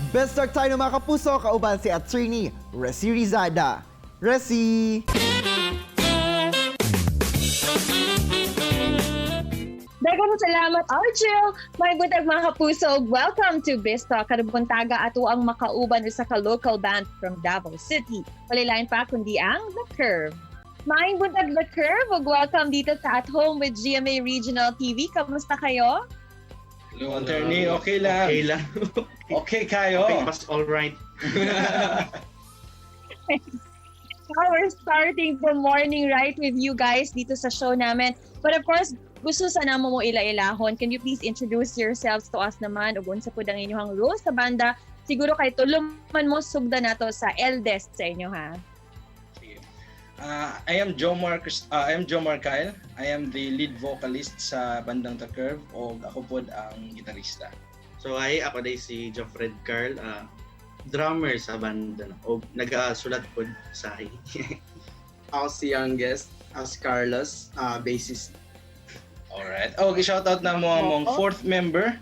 Best Talk tayo, mga kapuso, kauban si Attorney Resi Rizada. Resi! Daghang salamat, Archil! Maayong buntag, mga kapuso. Welcome to Biztalk. Karong buntaga, ato ang makauban usa ka local band from Davao City. Walay lain pa kundi ang The Curve. Maayong buntag, The Curve, ug welcome dito sa At Home with GMA Regional TV. Kamusta kayo? Hello, Attorney. Okay lang. Okay lang. Okay kayo. Okay, pas all right. Now we're starting the morning right with you guys dito sa show namin. But of course, gusto sa namo mo ila-ilahon. Can you please introduce yourselves to us naman ug unsa pud ang inyong role sa banda? Siguro kay tulo man mo, sugda nato sa eldest sa inyo ha. Sige. I am Jomar Kyle. I am the lead vocalist sa bandang The Curve o ako pod ang gitarista. So hi, ako diay si Joffred Carl, drummer sa banda no? O nagasulat pod sa Ako si youngest, as Carlos, bassist. Alright. Okay, shout out na mo among Oo. Fourth member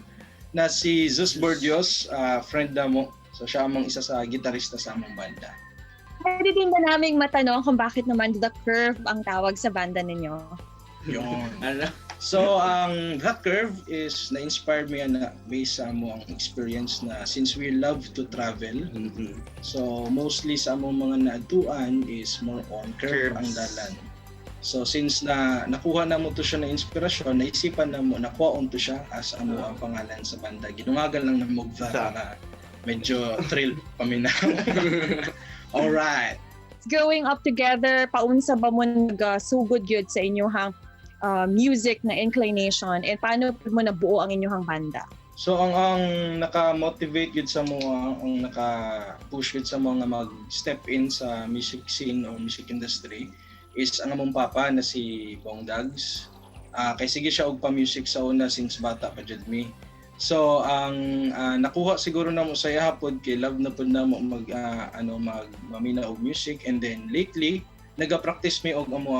na si Zeus Bordios, friend na mo. So siya among isa sa gitarista sa among banda. Pwede din ba naming matanong kung bakit naman The Curve ang tawag sa banda ninyo? Yun. Ano? So, ang The Curve is na-inspired mi na based sa among experience na since we love to travel. So mostly sa among mga naadtuan is more on curve Curves. ang dalan. So since na nakuha na mo to siya na inspirasyon, naisipan na mo nakuha to siya as amo ang pangalan sa banda. Gidungagan lang na mo The para medyo thrill paminaw. All right. Growing up together, paunsa ba mo nagsugod gyud sa inyong music na inclination and paano pud mo nabuo ang inyong banda? So ang naka-motivate gud sa mo, ang naka-push gud sa mga mag-step in sa music scene o music industry is ang among papa na si Bong Dags. Kay sige siya og pa-music sa una since bata pa jud mi. So ang nakuha siguro na mo sa iya pod kay love na pod na mo mag ano mag mamina og music, and then lately naga-practice mi og amo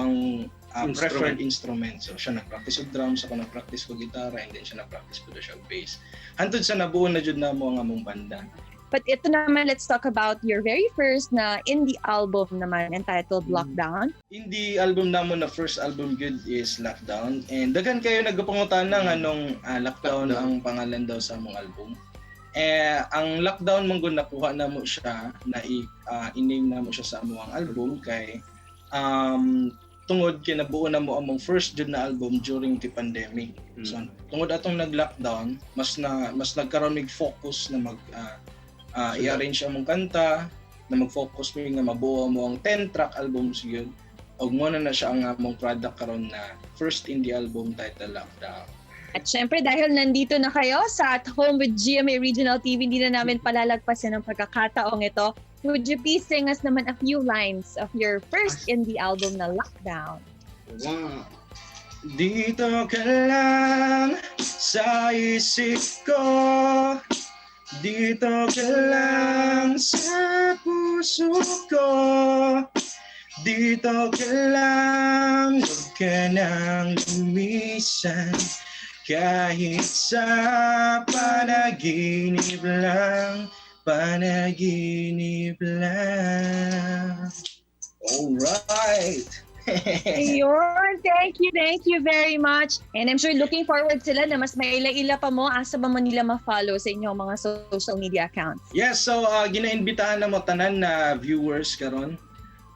ang preferred instrument. So siya nag-practice og drums, ako nag-practice og gitara, and then siya nag-practice pod siya og bass. Hantod sa nabuo na jud namo ang among banda. But ito naman, let's talk about your very first na indie album naman entitled Lockdown. Indie album namo na first album gud is Lockdown. And daghan kayo nagpangutana nganong Lockdown Lockdown. ang pangalan daw sa among album. Eh, ang Lockdown man gud, nakuha namo siya na i-name namo siya sa among album kay tungod kay nabuo na mo among first jud na album during the pandemic. So tungod atong nag-lockdown, mas nagkaroon mig focus na mag i-arrange among kanta, na mag-focus mi nga mabuo mo ang 10 track albums gyud. Og mo na na siya ang among product karon na first indie album titled Lockdown. At syempre, dahil nandito na kayo sa At Home with GMA Regional TV, hindi na namin palalagpasin ang pagkakataong ito. Would you please sing us naman a few lines of your first indie album na Lockdown? Wow. Dito ka lang sa isip ko, dito ka lang sa puso ko, dito ka lang, huwag ka nang lumisan, kahit sa panaginip lang, panaginip lang. Alright! Ayun, thank you very much. And I'm sure looking forward sila na mas maila-ila pa mo. Asa ba mo nila ma-follow sa inyong mga social media accounts? Yes, so ginaimbitahan na mo tanan na viewers karon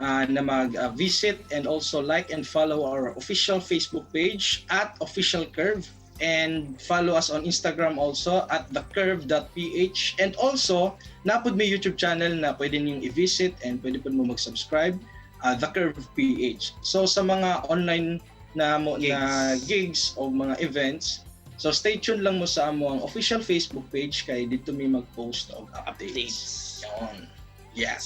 na mag-visit and also like and follow our official Facebook page @OfficialCurve and follow us on Instagram also @thecurve.ph, and also naa pod may YouTube channel na pwede niyong i-visit and pwede pod mo mag-subscribe, The Curve PH. So sa mga online na mo na gigs o mga events, so stay tuned lang mo sa amo ang official Facebook page kay dito mi mag-post og updates. Updates. Yun. Yes.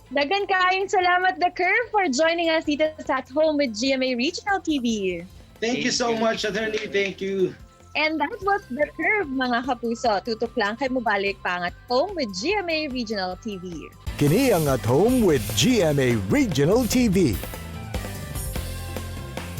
Daghan kaayong salamat, The Curve, for joining us dito sa At Home with GMA Regional TV. Thank you Thank so you. Much, Attorney. Thank you. And that was The Curve, mga kapuso. Tutok lang kay mubalik pa ang At Home with GMA Regional TV. Kini ang At Home with GMA Regional TV.